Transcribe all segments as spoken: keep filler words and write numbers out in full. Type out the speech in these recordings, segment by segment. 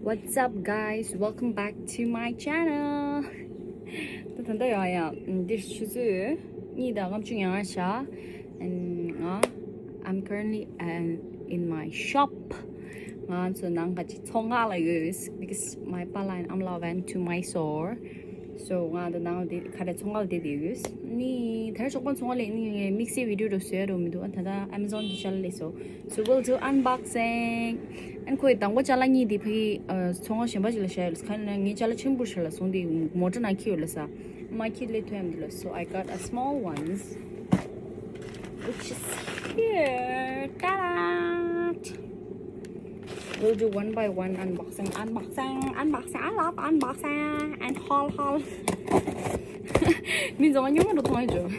What's up, guys? Welcome back to my channel. ད་ད་ལྟ་ཡང་ཡང་འདིར་ཆུ་ཚོད་གཉིས་དང་ལྔ་བཅུ་ང་ལྔ་ཤར། And ང་I'm currently, uh, in my shop. ང་ཚོ་ནང་ག་ཅིག་ཚོང་ཁང་ལ་ཡོད། Because my པཱ་ལགས་and ཨ་མ་ལགས་went to Mysore. So ང་ད་ནང་དེ་ག་རེ་ཚོང་ཁང་ལ་བསྡད་དེ་ཡོད། ནི་ད་ཞོགས་པ་ཚོང་ཁང་ལ་ནི་དམིགས་བསལ་བི་ཌིའོ་འདྲ་བཟོ་ཡ་རོ་མི་འདུག་ཨ་ད་ད་Amazon གི་ཅ་ལག་སླེབས་སོང་། So we'll do unboxing. ཨན་ཁོས་དང་པོ་ཅ་ལག་གཉིས་དེ་ཕ་གི་ཨ་ཚོང་ཁང་གཞན་པ་ཅིག་ལ་བཞག་ཡོད་ལ། ཁ་ནས་ངའི་ཅ་ལག་ཆེན་པོ་ཞིག་ལ་སོང་དེ་མོ་ཊ་ནང་འཁྱེར་ཡོད་ལ་ས། མ་འཁྱེར་ལས་ཐོན་ཡོད་ལ། So I got a small ones, which is here. Ta-da! We'll do one by one unboxing, unboxing, unboxing. I love unboxing and haul, haul. མི་ཚང་མ་སྙོམས་པོ་འགྲོ་མཐོང་ཡོད་འགྲོ།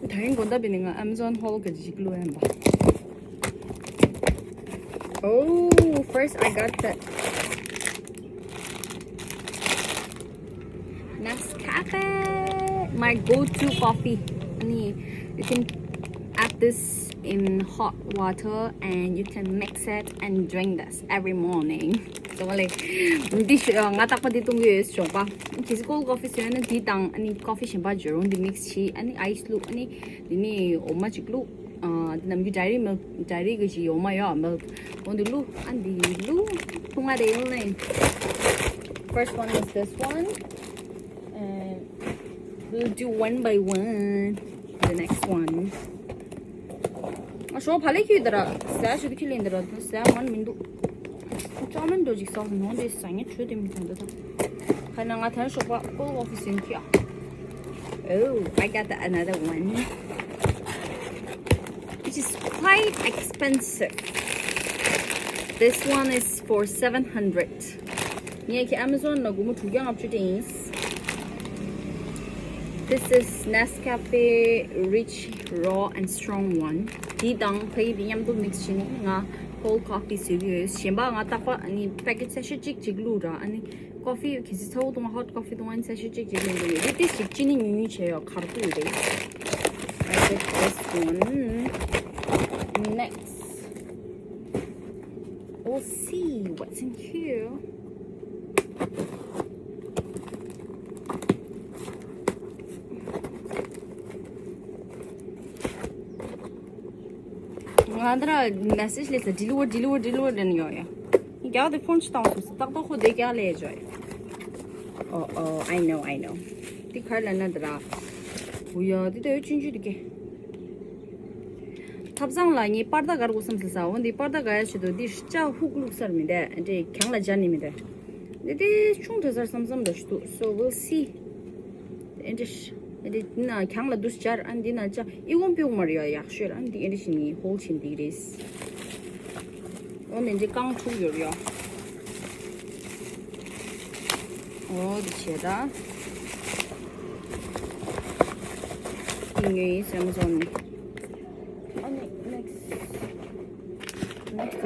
ད་རིང་དགོང་དག་པའི་ནི་ང་Amazon haul གི་ཅིག་བླུག་ཡིན་པ། Oh, first I got the Nescafe, my go-to coffee. ནི, you can add this in hot water and you can mix it and drink this every morning. So ལེ། འདི་ང་རྟག་པར་འདི་འཐུང་གི་ཡོད་ཞོགས་པ། གལ་སྲིད་cold coffee ཟོས་ན་འདི་དང་ཨ་ནི་coffee གཞན་པ་བརྗེ་རུང་འདི་mix བྱེད། ཨ་ནི་ice བླུགས། ཨ་ནི་འདི་ནི་འོ་མ་ཅིག་བླུགས། ཨ་འདི་ནམ་རྒྱུན་dairy milk, dairy གི་ཞིག་འོ་མ་ཡོད་milk འོ་འདི་བླུགས། ཨ་འདི་བླུགས་འཐུང་བ་རེད་ལེ། First one is this one. And we'll do one by one. The next one. ཨ་ཞོགས་བ་ལས་ཁྱོད་འདི་ར་ཟ་ཞུ་དུ་ཁྱི་ལེན་འདི་ར་ཟ་མ་མི་འདུག་ཅོ་མིན་འགྲོ་ཅིག་ཟ་ནོ་འདི་ཟ་ངས་བྲོས་དེ་མི་ཐོན་འདི་དང་། ཁ་ན་ང་ཐན་ཞོགས་པ་cold coffee ཟིན་ཁྱི། Oh, I got the another one, which is quite expensive. This one is for seven hundred. ངས་ཁྱི་Amazon ནང་སྒོར་མོ་དྲུག་བརྒྱ་ལྔ་བཅུ་སྤྲད་ཡིན། This is Nescafe rich, raw and strong one. འདི་དང་ཕ་གི་འདི་མཉམ་དུ་mix བྱས་ནས་ང་cold coffee ཟོས་ཀྱི་ཡོད། གཞན་པ་ང་རྟག་པར་ཨ་ནི་packet sachet གཅིག་གཅིག་བླུགས་ར། ཨ་ནི་coffee གལ་སྲིད་ཚ་བོ་བཏུང་བ་hot coffee བཏུང་བ་ཨ་ནི་sachet གཅིག་གཅིག་ལེན་དགོས་ཡོད་རེད། དེ་ཞིག་ཅི་ནི་ཉུང་ཉུང་བྱས་ཡོད་གར་ཁུག་རེད། I get this one. Next. We'll see what's in here. ང་འདི་ར་message སླེབས་སོང་། deliver, deliver, deliver ལབ་ནས་ཡོད་ཡ། རྒྱག་དེ་ཕོན་ཅི་བཏང་སོང་ཟེར། ཏག་ཏག་ཁོ་དེ་རྒྱག་ལས་འཇོག་ཡ། Oh, oh, I know, I know. འདི་ག་རེ་ལབ་ན་འདི་ར། འོ་ཡ་འདི་ད་ཡོད་ཆུང་ཆུང་འདི་གས། ཐབ་ཚང་ལ་ངས་པར་ད་གར་དགོས་བསམ་ཟེར་ས། འོ་འདི་པར་ད་ག་ཡ་ཆེད་དུ་འདི་ལྕགས་ཧུག་བླུགས་སར་མི་འདུག་འདི་གྱང་ལ་སྦྱར་ནི་མི་འདུག་འདི་དེ་ཆུང་དྲགས་སར་བསམ་བསམ་འདྲ་ཞིག་འདུག So we'll see. འདི་འདི་འདི་ན་གྱང་ལ་འདུག་སྦྱར། ཨ་འདི་ན་ལྕགས་ཨི་ཀོང་པིའུ་མར་ཡོད་ཡག་ཤོས། ཨ་འདི་ཨེ་འདི་ཞིག་ནི་ཧོལ་ཆེན་འདི་རེད། འོ་ནི་འདི་རྐང་དྲུག་ཡོད་ཡ། འོ་འདི་བྱས་ད། འདི་ངའི་སེམས་ཚོར་ནི། ཨ་ནི་next. Next.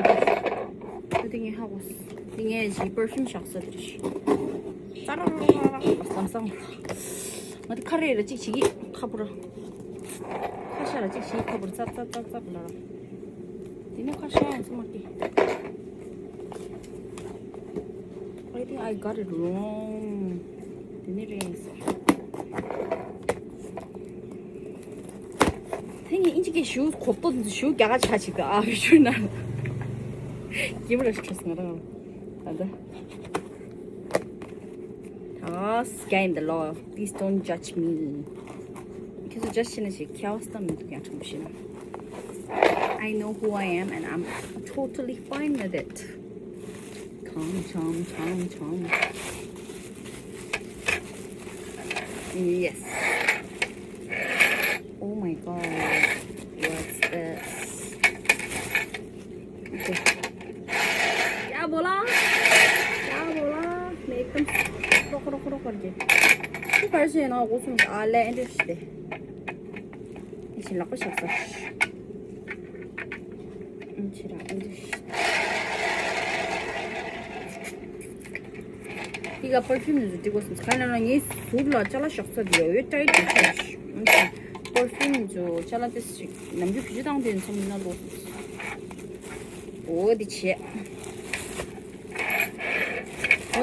འདི་འདི་ངའི་ཧ་གོ། འདི་ངའི་ཞི་perfume བཞག་ས་དེ་རེད། ཙ་ར་ར་ར་ར་བསམ་བསམ། ང་འདི་ཁ་རེ་ར་གཅིག་བྱེད་ཀྱི་ཁ་པུ་ར། ཁ་ཤ་ར་གཅིག་བྱེད་ཀྱི་ཁ་པུ་ར་ཙབ་ཙབ་ཙབ་ཙབ་ལ་ར། འདི་ནི་ཁ་ཤ་ཡང་ཚོ་མ་ཀི། I think I got it wrong. དེ་ནི་རེད་ཟེར། དེ་ནི་ཨིན་ཇི་གི་ཞུ་གོབ་ཏོ་དེ་ཚོ་ཞུ་རྒྱ་གར་ཆ་ཅིག་ཏུ་ཨ་བི་ཞུ་ན། ཀེམ་ར་ཞིག་ཁྲོས་ང་རང་ད་ལྟ། ཨ་scan the law. Please don't judge me. ཁྱེད་ཚོ་judge བྱེད་ན་ཞིག་ཁྱེད་ཨོ་སྟམ་མི་འདུག་ཡང་ཁྲོམ་ཞེ་ན། I know who I am and I'm totally fine with it. Chom, chom, chom, chom. Yes. Oh my God. What's this? Okay. क्या बोला? क्या बोला? मैं एकदम रोक, रोक, रोक कर गई। ये कर से ना, वो सुन, आ ले, एंड दे। इसे लग को शक कर। འདི་ག་perfume ནི་འདི་གོ་སོང་། ཁ་ན་ན་ངའི་ཟུར་ལ་ཅ་ལག་བཞག་ས་འདི་ཡོད་ཡོད་ཏྲའི་འདི་ཆ་ཞིག perfume ཚོ་ཅ་ལག་དེ་ཞིག་ནམ་རྒྱུན་བེད་སྤྱོད་བཏང་དུས་མཚམས་ན་ལོ། འོ་འདི་བྱས།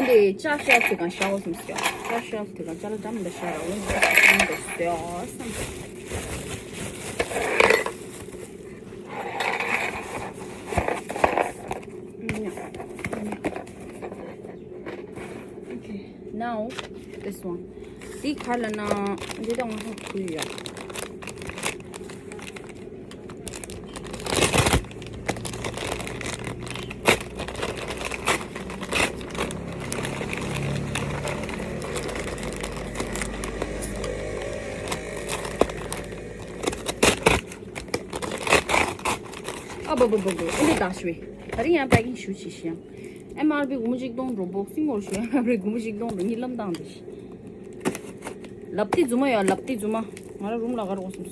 འདི་ཅ་ཤ་དེ་གང་ཤ་བ་སམ་སི་ཡ། ཅ་ཤ་དེ་གང་ཅ་ལ་འདྲ་མི་འདྲ་ཤ་ར་འོན་ཏེ་ཤ་འདི་སོ་སམ། Okay, now this one. འདི་ག་ལ་ན་འདི་དང་ང་ཧ་གུ་ཡ། ཨ་བ་བ་བ་བ། ཨ་ནི་ད་ཤི་བས། ད་རིང་ཡང་པེ་ཀིང་ཞུ་ཅི་ཤི་ཡང་། ཨེམ་ཨར་པི་སྒོར་མོ་གཅིག་སྟོང་འགྲོ། བོག་སིང་སྐོར་ཞུ་ཡང་ཨེམ་ཨར་པི་སྒོར་མོ་གཅིག་སྟོང་འགྲོ། གཉིད་ལམ་བཏང་དེ་ཤི། ལབ་ཏི་རྫུན་མ་ཡོད། ལབ་ཏི་རྫུན་མ། ང་རང་རུམ་ལ་ག་རོགས་སོང་།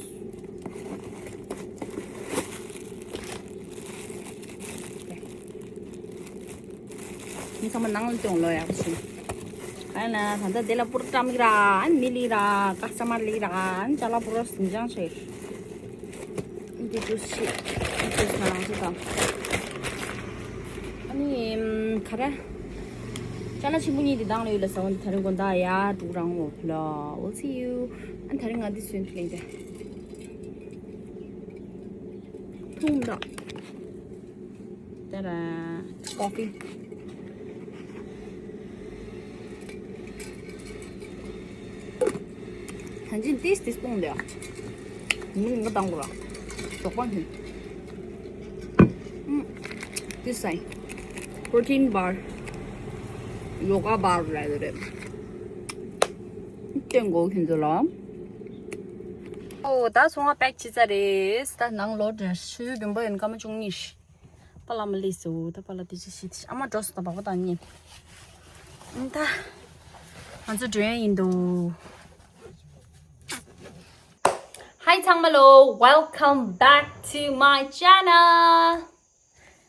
མི་ཚང་མ་ནང་ལ་སྟོན་ལོ་ཡག་པོ་ཞིག་ཨ་ན་ད་ལྟ་དེ་ལ་པུར་ཏམ་ལི་ར། ཨན་མི་ལི་ར། ཀ་ས་མར་ལི་ར། ཨན་ཅ་ལག་པུ་ར་ཟིང་ཅང་ཆེ། འདི་ཏུ་ཤི། འདི་ཏུ་ང་རང་ཚོ་དང་། ཨ་ནི་ག་རེ། ཅ་ལག་ཆེན་པོ་གཉིས་འདི་དང་ལ་ཡོད་ལ་ས་བོན་འདི་ད་རིང་དགོན་བདག་ཡ་དྲུག་རང་འོ་ལ། We'll see you. ཨན་ད་རིང་ང་འདི་སུན་ཐུ་ལེན་ཏེ། ཐུང་ད། ད་ར། ཀོ་ཕི། ད་ཅི་ཏིས་ཏིས་སྤུངས་ལེ། མི་ང་དང་གོ་ར། ཞོགས་པ་ནི། ཨུམ། ཏིས་སའི། protein bar. yoga bar ལ་རེད། ཏེང་གོ་ཁྱོད་ཚོ་ལ། ཨོ་ད་སོང་ང་པེག་བྱེད་ཚར་རེད། ད་ནང་ལོག་འདྲ་ཤུ་རྒྱུན་པ་ཡིན་སྐར་མ་བཅུ་གཉིས། པ་ལ་མ་ལི་སུ་ད་པ་ལ་དེ་ཅི་ཤི་ཨ་མ་འགྲོ་སོང་ད་བག་པ་དང་གཉིས། ད་ང་ཚོ་འགྲོ་ཡ་ཡིན་འདུག Hi ཚང་མ་ལོ། Welcome back to my channel.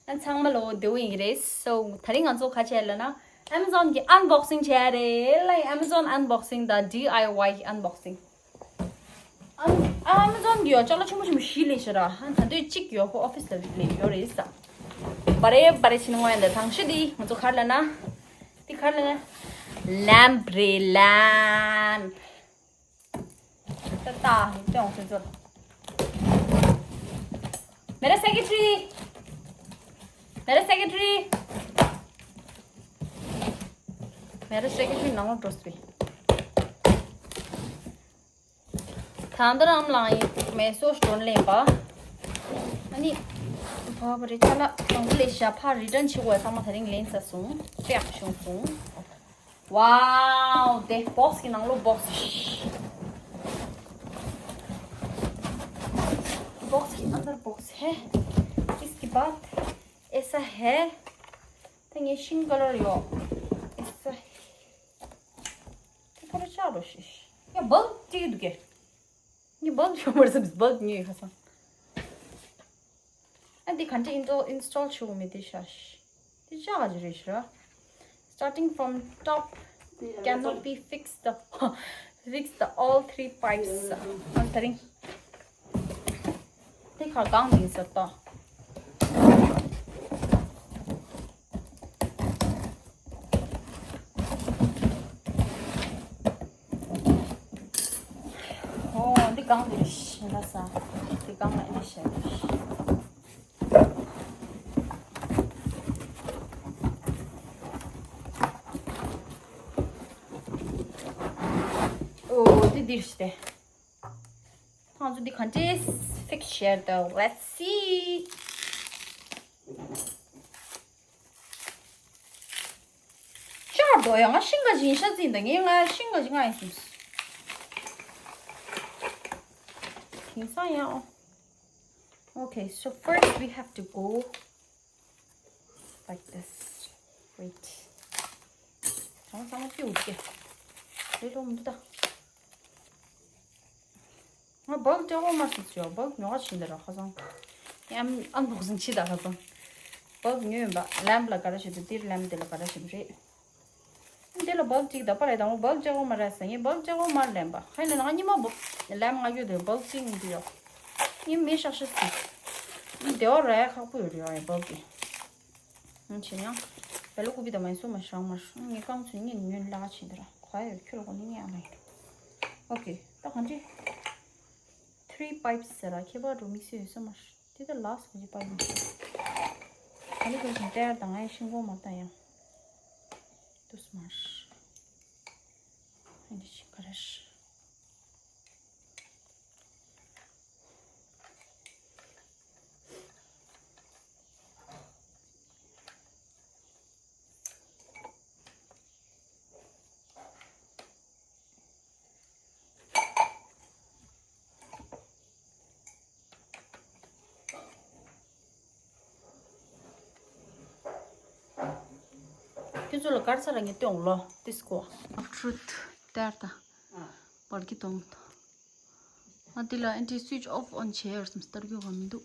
ཨ་ཚང་མ་ལོ་འདུག་ཡིན་གྱི་རེད། So ད་རིང་ང་ཚོ་ག་བྱས་ལ་ན་Amazon གི་unboxing བྱས་རེད་ལ། Amazon unboxing དང་D I Y གི་unboxing. ཨམ། ཨ་Amazon གི་ཡོ་ཅག་ལ་ཆུང་མ་ཆུང་མ་བཞི་ལས་ཤ་ར། ཧ་ད་དུས་གཅིག་ཡོ་ཁོ་office ལ་ལས་ཡོ་རེད་ས། བ་རེ་བ་རེ་ཕྱིན་ངོ་ཡ་འདི་དང་ཤི་འདི་ང་ཚོ་གར་ལ་ན། འདི་གར་ལ་ན། lamp རེད། lamp. ད་ད་ཡོང་ཚོད་ཚོད། मेरा सेक्रेटरी। मेरा सेक्रेटरी। मेरा सेक्रेटरी ནང་ལ་འགྲོ་སྲིད། ད་ལྟ་རང་ལངས་ཡིན་མེ་སོ་ཞོན་ལེན་པ། ཨ་ནི། བ་བ་རེ་ཆ་ལ་གང་ལས་ཞ་ཕ་return བྱེད་དགོས་ཚང་མ་ད་རིང་ལེན་ས་སོང་། ཏེག་བྱུང་སོང་། Wow དེ་box གི་ནང་ལོ་box. बॉक्स के अंदर बॉक्स है। इसके बाद ऐसा है। ད་ངས་ཤིང་ཀ་ལར་ཡོད། ཨེ་ས། ད་ཁོ་ར་ཆག་རོ་ཤི། ཡ་བལ་ཅིག་འདུག་གེ་ངས་བལ་ཤོ་མར་སམ་བལ་ཉོས་ཁ་སང་། ཨ་འདི་ག་འདྲ་ཨིན་སི་ཊོལ་བྱེད་དགོས་མེད་དེ་ཤ་ཤི། འདི་ཅག་ག་ཅི་རེད་ཤི་ར། Starting from top canopy, fix the fix the all three pipes. ཨ་ད་རིང་། དེ་ཁར་གང་དེ་ཟེར་ཏོ། ཨོ་འདི་གང་དེ་ཤེས་ན་ས། འདི་གང་ལ་འདི་ཤེས་ན། ཨོ་འདི་འདིར་ཤེས་ཏེ། ང་ཚོ་འདི་ག་འདྲས་fix བྱས་ད། Let's see. ཤར་དོ་ཡང་ང་ཤིང་ག་ཅིན་ཤ་ཙིན་ད་ངས་ང་ཤིང་ག་ཅིན་ང་ཡིན་སུམ། དེང་སང་ཡང་། Okay, so first we have to go like this. Wait. ཚང་མ་ཚང་མ་ཀྱུ་ཀྱུ། རེད་རོ་མི་འདུག་ད། ང་བག་ལྕགས་འོ་མ་ཞིག་བྱོས། བག་ཉོ་ག་ཕྱིན་ད་ར་ཁ་སང་། ཡང་ཨན་བོག་སིང་ཕྱིན་ད་ཁ་སང་། བག་ཉོས་ཡིན་པ། ལེམ་པ་ལ་ག་རེ་བྱེད་དུ་འདིར་ལེམ་པ་དེ་ལ་ག་རེ་བྱེད་པ་རེད། འདི་ལ་བག་གཅིག་ད་པ་རེད་དང་བག་ལྕགས་འོ་མ་རེད་ཟེར་ངས་བག་ལྕགས་འོ་མ་ལེམ་པ། ཧ་ཡིན་ན་ང་གཉིས་མ་བག་ལེམ་ང་རྒྱུ་དེ་བག་གཅིག་འདི་ཡོད། ངས་མི་ཤག་ཤག་ཟིག་འདི་བ་རེད་ཁག་པོ་ཡོད་རེད་བག་གི། ང་ཆེ་ཡང་། ལ་ཀུ་པི་དང་མ་ཡིན་སོ་མ་ཤང་མར་ངས་རྐང་ཚོད་ཉིན་ཉོན་ལ་ཆེ་འདི་ར་ཁ་ཡོད་ཁྱོད་ལ་གོ་ནི་ངས་ཨ་མ་ཡིན། ཨོ་ཀེ་ད་གང་ཅི། Three pipes ཟེར་ར་ཁྱད་པར་འགྲོ་མི་སུ་ཡོད་སོ་མར་དེ་ད་ལགས་གོ་ཅི་པར་མི་ཤེས། ག་ནི་གོ་ཅི་ཏེར་དང་ངའི་ཤིང་གོ་མར་ད་ཡང་དུས་མར་ཨེ་འདི་ཞིག་ག་རེ་ཤི། ཁྱོད་ཚོ་ལ་གར་ས་ར་ངས་སྟོན་ལོ་ཏིས་ཀོ། Truth ཏེར་ད། བར་གྱི་དོང་ད། ཨ་དེ་ལ་ཨེ་འདྲའི་switch off on བྱས་ཡོད་སམ་སྟར་རྒྱུ་ག་མི་འདུག་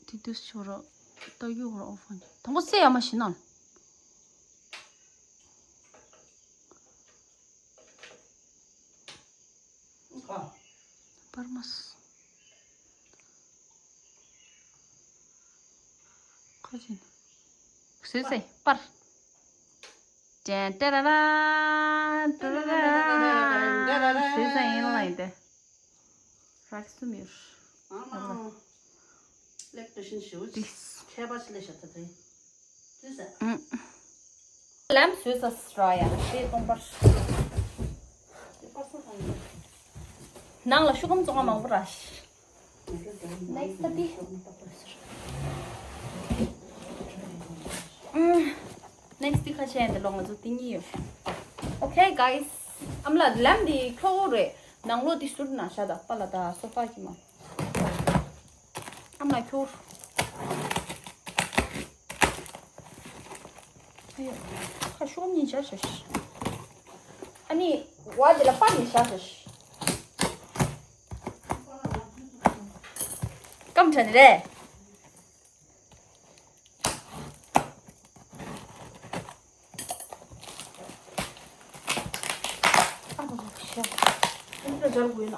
དེ་དུས་ཆོ་ར་སྟར་རྒྱུ་ག་ར་off on དང་པོ་སེ་ཡ་མ་ཤི་ན། པར་མ་སི། ཁ་ཅིན། སུས་སེ་པར། ཏན་ཏན་ར་ར། ཏན་ཏན་ར་ར། སུས་སེ་ཡིན་ལ་ཡིན་ཏེ། རག་སུ་མིར། ཨ་མ། ལེགས་དུ་ཤིན་ཤིའུ། ཏིས། ཁྱད་པར་ཞིག་ལས་ཤ་ཐ་ཐའི། ཏིས་ཨ། ལམ་སུས་ས་སྲ་ཡ་ཏེ་སྟོང་པར། ནང་ལ་ཤུ་གམ་བཙོང་བ་མང་པོ་ར་ཤི། Next དེ། Next དེ་ཁ་ཆེ་འདི་ལོ་ང་ཚོ་དེ་གཉིས་ཡོད། Okay guys. ཨམ་ལ་ལམ་འདི་ཁྱོ་བོ་རེད། ནང་ལོ་འདི་ཟུར་ན་ཤ་ད་པ་ལ་ད་སོ་ཕ་གི་མ། ཨམ་ལ་ཁྱོར། ཨ་ཡོ། ཁ་ཤོམ་ཉིན་བྱ་ཤ་ཤ། ཨ་ནི་བ་དེ་ལ་པ་ནི་བྱ་ཤ་ཤ། སྐམ་ཆ་ནི་རེད། ཨ་བ་བ་ཤ། ཨ་ནི་ལ་སྦྱར་དགོས་ན།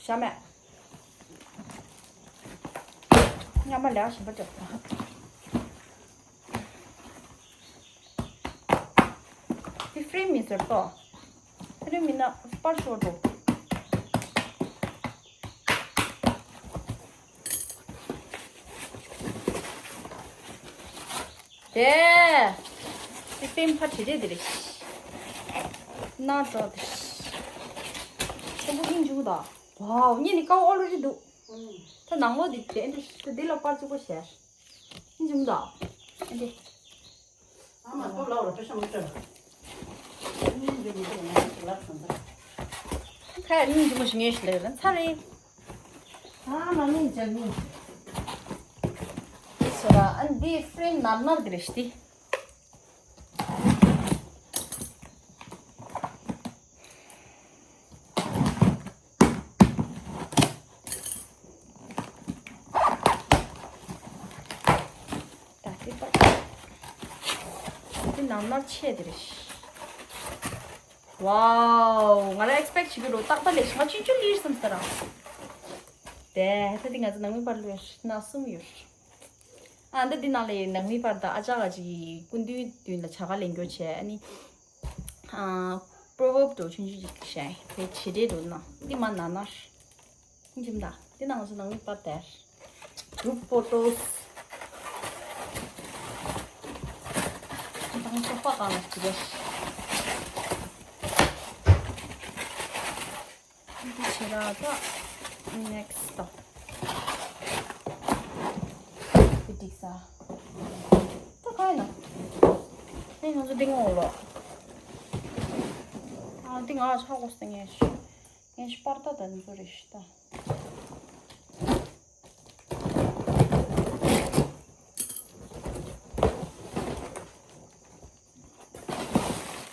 ཤ་མེད། ཉམས་མ་ལས་ཞིམ་པ་འཇོག་དང་། དེ་ཧྥི་རིམ་མི་ཟེར་ཏོ། ཧྥི་རིམ་མིན་ན་པར་ཤོར་འགྲོ། དེ། དེ་ཧྥི་རིམ་ཕ་དྲི་རེད་དེ་རེད། ན་འགྲོ་དེ། ཆེན་པོ་ཨིན་འཇུག་ད། ཝའོ་ཉེ་ནི་ཀའོ་ཨོ་ལོ་རི་འདུག་ད་ནང་ལོ་འདི་དེ་འདི་འདི་ལ་པར་གཅིག་པོ་ཞེར། ཨིན་འཇུག་ད། ཨེ་འདི། ཨ་མ་ཐོབ་ལ་བར་པེ་ཤ་མི་སྤྲད་ལ། ཁ་ཡ་སྙིང་རྗེ་མོ་ཞིག་ངས་ཞིག་ལས་རན་ཚ་རེད། ཨ་མ་སྙིང་རྗེ་སྙིང་རྗེ། ཟེར་ར་ཨ་འདི་ཧྥི་རིམ་ནར་ནར་གི་རེད་ཤི་ཏི། ད་ལྟའི་པར། འདི་ནང་ནར་ཆེ་དེ་རེད། ཝའོ། ང་རང་ཨེག་སི་པེག་བྱེད་ཀྱི་རོ་ཏག་ཏག་ལས་ང་ཆུང་ཆུང་ལིར་བསམ་ས་ར། དེ་ད་འདི་ང་ཚོ་ནང་མི་པར་ལོས་ན་གསུམ་ཡོད། ཨ་འདི་འདི་ནང་ལས་ནང་མི་པར་ད་ཨ་ཅག་ག་ཅིག་སྐུ་མདུན་མདུན་ལ་བྱ་དགའ་ལེན་རྒྱུ་བྱས་ཨ་ནི། ཨ། པྲོ་ཝརབ་འགྲོ་ཆུང་ཆུང་ཅིག་བཤད་དེ་བྱེད་རེད་འགྲོ་ན་འདི་མ་ན་ན། ཁྱིམ་ད། དེ་ནང་ཚོ་ནང་མི་པར་དེར། group photos། ཁྱིམ་ཚང་སོ་ཕ་གང་ལ་ཞིག་རེད། འདི་བྱེད་ར་ད། next ད། འདི་འགྲིག་ས། ད་ག་ཡིན་ན། ཨེ་ང་ཚོ་འདི་ངོ་ལོ། ཨ་འདི་ང་ཆག་གོ་སྟེ་ངས་ཤི། ངས་ཤི་པར་ད་ད་འདི་ཚོ་རེད་ཤི་ད།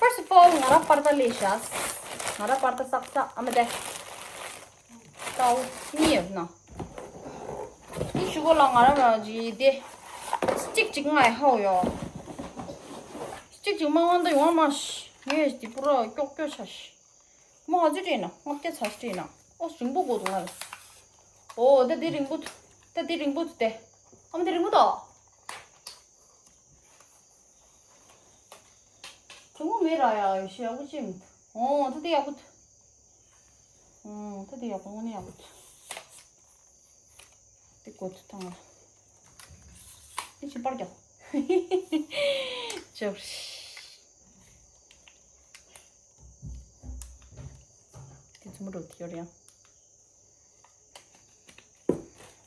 First of all ང་ར་པར་ད་ལས་ཤ། ང་ར་པར་ད་སག་ས་ཨ་མ་དེ། ཏའོ་གཉིས་ཡོད་ན། འདི་ཞུ་གོ་ལ་ང་ར་ར་ཇི་དེ། གཅིག་གཅིག་ང་ཡི་ཧའོ་ཡོ། གཅིག་གཅིག་མ་ང་ད་ཡོང་མ་ཤི། ངས་འདི་པུ་ར་ཀྱོག་ཀྱོག་ཆ་ཤི། མོ་ང་ཚོ་བྲིས་ན་ལྔ་བརྒྱ་ཚ་བྲིས་ན། ཨོ་རིང་པོ་དགོས་འདུག་ང་ལ། ཨོ་ད་འདི་རིང་པོ་འདུག་ད་འདི་རིང་པོ་འདུག་སྟེ། ཨ་མ་འདི་རིང་པོ་འདུག་གྲུང་མོ་མེད་ར་ཡ་ཡོད་ཤི་ཡག་པོ་ཅི་མི་འདུག་ཨོ་ད་འདི་ཡག་པོ་འདུག་ཨོ་ད་འདི་ཡག་པོ་དངོས་གནས་ཡག་པོ་འདུག་འདི་དགོས་འདུག་ཐང་ང་། འདི་ཕྱི་པར་རྒྱག་ཅོ། དེ་ཚོ་མོ་འགྲོ་དེ་ཡོད་རེད་ཡང་།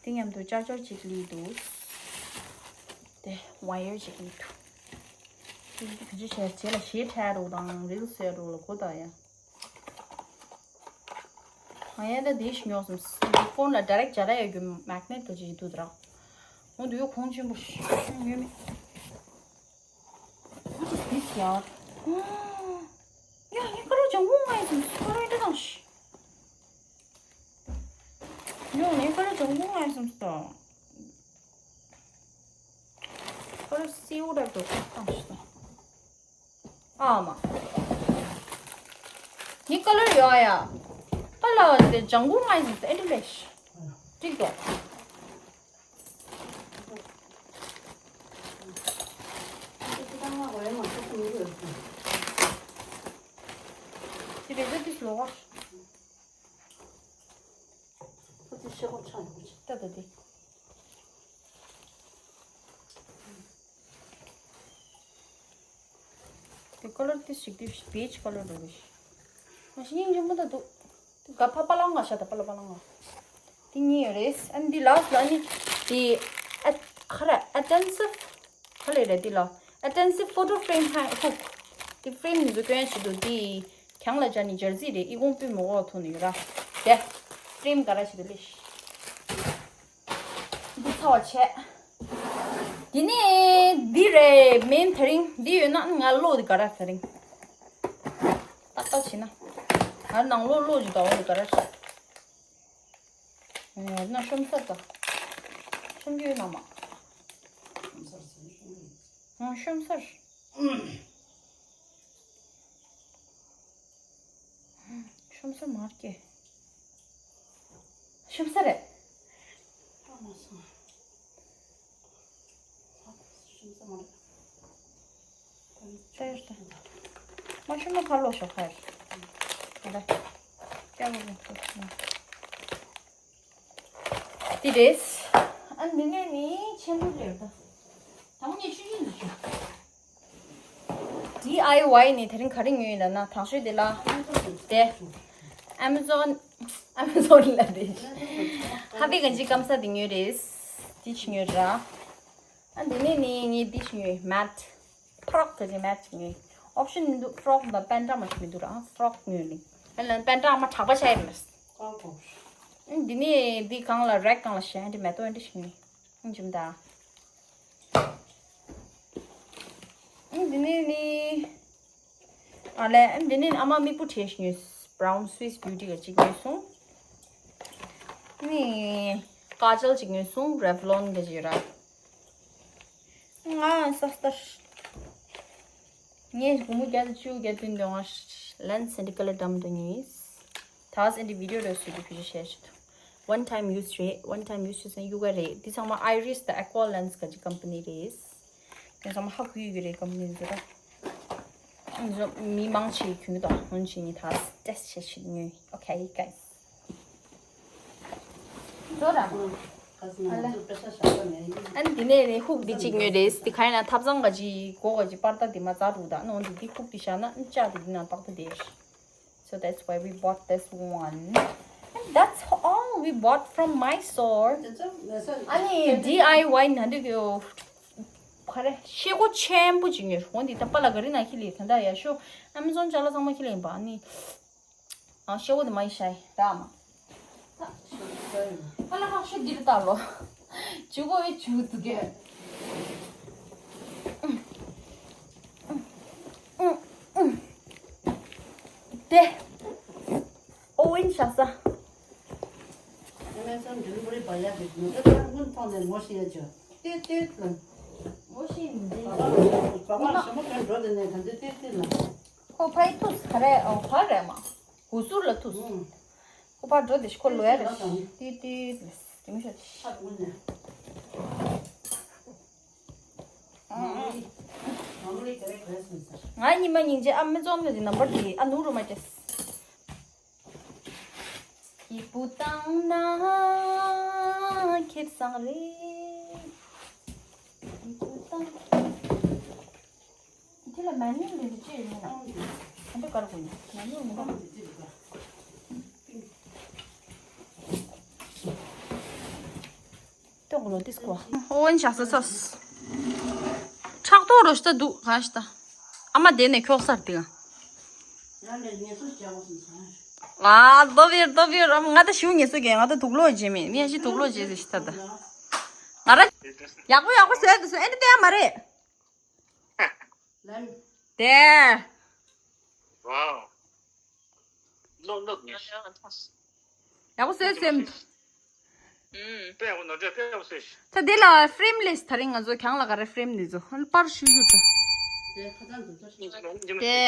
དེ་མཉམ་དུ་ཅར་ཅར་ཅིག་ལི་འདུག་དེ་ཝ་ཡར་ཅིག་ལི་འདུག་དེ་ག་ཅི་བྱས་རྗེས་ལ་གཞས་འཁྲབ་རོགས་དང་རིལ་སི་བཟོ་རོགས་ལ་གོ་ད་ཡ། ང་ཡང་ད་དེ་ཞིག་ཉོ་སོང་། ཕོན་ལ་ཌ་རེག་སྦྱར་ཡ་རྒྱུ་མེག་ནེཊ་ག་ཅིག་འདུག་དྲ། འོ་འདུག་ཡོད་གོང་ཆེན་པོ་ཞིག་ཡོད་མེད། What is this, ཡ། ཡ་ངའི་ཀ་ར་ལྗང་གུ་ང་ཡི་སོང་། ཀ་ར་འདྲ་དང་ཞིག་ཡོང་ནས་ཀ་ར་ལྗང་གུ་ང་ཡི་སོང་ད། ཀ་ར་སེའུ་འདྲ་འདུག་བཏང་ཞིག་དང་། ཨ་མ། ངའི་ཀ་ལར་ཡོད་ཡ། ཀ་ལར་དེ་ལྗང་གུ་ང་ཡི་སོང་ད་ཨེ་འདྲ་ལས་ཞིག་འགྲིག་འདུག་དེ་རེད་དེ་ལོག་ཁོ་ཚོའི་ཤེལ་སྒོ་ཆག་ཡོང་གི། ད་ད་དེ། དེ་ཀ་ལར་དེ་ཞིག་དེ་བེཇ་ཀ་ལར་འགྲོ་གི་ཞིག་མ་གཞི་སྙིང་རྗེ་མོ་ད་འདུག་དེ་ག་ཕ་པ་ལང་ང་ཤ་ད་པ་ལ་པ་ལང་ང་། དེ་གཉིས་ཡོད་རེད། ཨ་ནི་དེ་ལ་སི་ལ་ཨ་ནི་དེ་ཨ་ཁ་ར་ཨ་ཏན་སི་ཁ་ལེ་རེད་དེ་ལ། ཨ་ཏན་སི་ཕོ་ཊོ་ཧྥི་རེམ་ཧེང་ཧུག་དེ་ཧྥི་རེམ་འཛུགས་སྐྱོན་བྱེད་དུ་དེ་གྱང་ལ་སྦྱར་ནས་སྦྱར་རྩིས་རེད། ཨི་ཁུང་པུས་མོ་འོག་ཐུག་ནས་ཡོད་ར། དེ་ཧྥི་རེམ་ག་ར་བྱེད་དུ་ལེ་ཤི། འདི་ཚ་བ་བྱས། འདི་ནི་འདི་རེད། མིན་དེ་རིང་འདི་ཡོད་ན་ང་ལོ་འདི་ག་ར་དེ་རིང་ཏག་ཏག་བྱེད་ན། ང་ནང་ལོ་ལོ་ཅིག་དང་འོ་འདི་ག་ར་ཤ། ང་ན་ཤོམ་སར་དང་། ཤོམ་རྒྱུ་ཡོད་ན་མ། ང་ཤོམ་སར། ཤོམ་སར་མར་སྐྱེ། ཤོམ་སར་རེད། ཤོམ་སར་མ་རེད། ལྟ་ཡོད་ལྟ། མ་ཤོམ་ན་ཕར་ལོག་ཤོག་ཕར། ད་ལྟ། ཀྱ་བོ་བོ་ཤོག་ཤོག་དེ་རེད། ཨ་འདི་ནས་ནི་ཆེན་པོ་རེད་ད། དང་ནས་ཆུ་ཆུ་འདི་ཆུ། ཌི་ཨའི་ཝའི་ནི་དེ་རིང་ག་རེ་ཉོས་ཡིན་ལབ་ན། དང་ཤོས་དེ་ལ་དེ་ཨ་མེ་ཛོན། ཨ་མེ་ཛོན་ལ་དེ་ཧ་པི་གན་ཇི་སྐམ་ས་དེ་ཉོས་རེད། དེ་ཆི་ཉོས་ར། ཨ་འདི་ནས་ནི་ངས་འདི་ཞིག་ཉོས། མེཊ། ཕྲོག་གི་ཅིག་མེཊ་ཞིག་ཉོས། ཨོབ་ཤན་མི་འདུག་ཕྲོག་དང་པན་ཏྲ་མ་ཞིག་མི་འདུག་ར། ཕྲོག་ཉོས་ནི། ཨ་ལན་པན་ཏྲ་མ་གྲགས་པ་ཤ་ཡི་མེད། ཨ་འདི་ནས་འདི་གང་ལ་རེག་གང་ལ་ཞེ་འདི་མེ་ཏོ་འདི་ཞིག་ཉོས། ཨ་འཇིམ་ད། ཨ་འདི་ནས་ནི། ཨ་ལས་ཨ་འདི་ནས་ཨ་མ་མིག་བུ་བྲེ་ཞིག་ཉོས། Brown Swiss Beauty ག་ཅིག་ཉོས་སོང་། ནི་ཀ་ཇལ་ཅིག་ཉོས་སོང་། Revlon ག་ཅིག་ར། ང་ས་སྟར། ངས་སྒོར་མོ་བརྒྱ་དང་བཅུ་བརྒྱད་བདུན་དོན་ལྔ་ལན་སེ་འདི་ཀ་ལར་འདམ་དུ་ཉོས། ད་སེ་འདི་བི་ཌིའོ་རེ་སུ་དུ་བི་ཞུ་ཤེར་ཞུ་དུ། One time use རེད། One time use བྱས་ཙང་གཡུག་ག་རེད། འདི་ཚང་མ་Iris དང་Aqua Lens ག་ཅིག་ཀམ་པ་ནི་རེད། དེ་ཚང་མ་ཧ་གོ་ཡི་གི་རེད། ཀམ་པ་ནི་ཚོ་ད། ཨ་ནི་ཚོ་མི་མང་ཆེ་གྱོན་གི་འདུག་འོན་ཅི་ནི་ད་ཊེ་སི་ཊི་བྱེད་ཤེས་ཉོས། Okay guys. ཟོ་ར། ཨ་ལ། ཨ་ནི་འདི་ནས་ནི་ཧུག་འདི་གཅིག་ཉོས་རེད། འདི་ག་ཡིན་ན་ཐབ་ཚང་ག་ཅིག་སྒོ་ག་ཅིག་པར་ད་འདི་མ་རྩ་འདུག་ད་ནོ་འདི་འདི་ཧུག་འདི་བཞག་ན་ཨ་ནི་ལྕགས་འདི་འདི་ནང་པགས་ད་དེ། So that's why we bought this one. And that's all we bought from my store. ཨ་ནི་ཌི་ཨའི་ཝའི་ན་འདི་གི་ག་རེ་ཤེལ་སྒོ་ཆེན་པོ་ཅིག་ཉོས། འོ་འདི་ད་པ་ལ་ག་རི་ན་ཁྱི་ལི་ད་ད་ཡ་ཤོ་ཨ་མེ་ཛོན་ཅ་ལག་ཚང་མ་ཁྱི་ལི་ཡིན་པ་ཨ་ནི། ཨ་ཤེལ་སྒོ་དེ་མ་ཡི་ཤ་ཡི་ར་མ། ཨ་ལ་ཧ་ཤོ་འདི་རུ་ལྟ་ལོ། ཇུ་གོ་ཡི་ཇུ་དུ་གེ། དེ་ཨོ་ཝེན་ཤ་ས། ཨ་མེ་ཛོན་ཌེ་ལི་ཝ་རི་པ་ཡ་གི་ནུ་ཏ་ཏ་ཀུན་ཐོང་ནས་ངོ་ཤེས་ཡ་ཇོ། ཏེ་ཏེ་ལ། ངོ་ཤེས་མི་འདུག་པ་པ་ཞི་མོ་གན་འགྲོ་དེ་ནས་ག་འདི་ཏེ་ཏེ་ལ། ཁོ་ཕ་ཡི་ཐུག་ག་རེ། ཨོ་ཕ་རེད་མ། ཧུ་སུར་ལ་ཐུག་ཨུ། ཁོ་པར་འགྲོ་དེ་ཤི་ཁོ་ལོ་ཡ་རེད། ཏི་ཏི་རེ་མི་ཤོད། ང་ཉི་མ་སྙིང་རྗེ་ཨ་མི་ཙོང་ནས་ནམ་པར་དེ་ཨ་ནུ་རུ་མ་ཅེས། སྐྱིད་པོ་བཏང་ན་ཁེབས་སང་རེད། སྐྱིད་པོ་བཏང་། དེ་ལ་མ་ནིང་ལས་ཅི་ཡོད་ན། ཨ་འདི་དཀར་པོ་ཡིན། མ་ནིང་མི་འདུག་ཏོག་ལོ་ཏིས་ཀོ། ཨོ་ཝན་ཤ་ས་སོས། ཕྲག་དོག་རོ་ཤ་ད་འདུག་ག་ཤ་ད། ཨ་མ་དེ་ནས་ཁྱོག་སར་དེ་ག་ཡང་ལས་ངལ་གསོ་བྱ་བ་སོང་ཙང་། ཨ་ལྡོ་བིར་ལྡོ་བིར། ཨ་མ་ང་ད་ཞུ་ངལ་གསོ་གས། ང་ད་དུག་ལོག་བྱེད་མེད། མི་ཡ་ཞིག་དུག་ལོག་བྱེད་ཟེར་ཤི་ད་ད། ང་ར། ཡག་པོ་ཡག་པོ་བཟོས་འདུག་སོ། ཨེ་འདི་ལྟས་མ་རེད། ལན། དེ། ཝའོ། ལོ་ལོ་ངེས། ཡག་པོ་བཟོས་སེམས། ཨུམ། དཔེ་ཡག་པོ་ནོར་འདྲ་དཔེ་ཡག་པོ་བཟོས་ཤིག་ད་འདི་ལ་ཧྥི་རེམ་ལེས། ད་རིང་ང་ཚོ་གྱང་ལ་ག་རེ་ཧྥི་རེམ་འདི་ཚོ་ཧོན་པར་ཞུ་ཞུ་ད། དེ་ཁ་ཚང་འདི་ཚོ་ཞིག་དེ།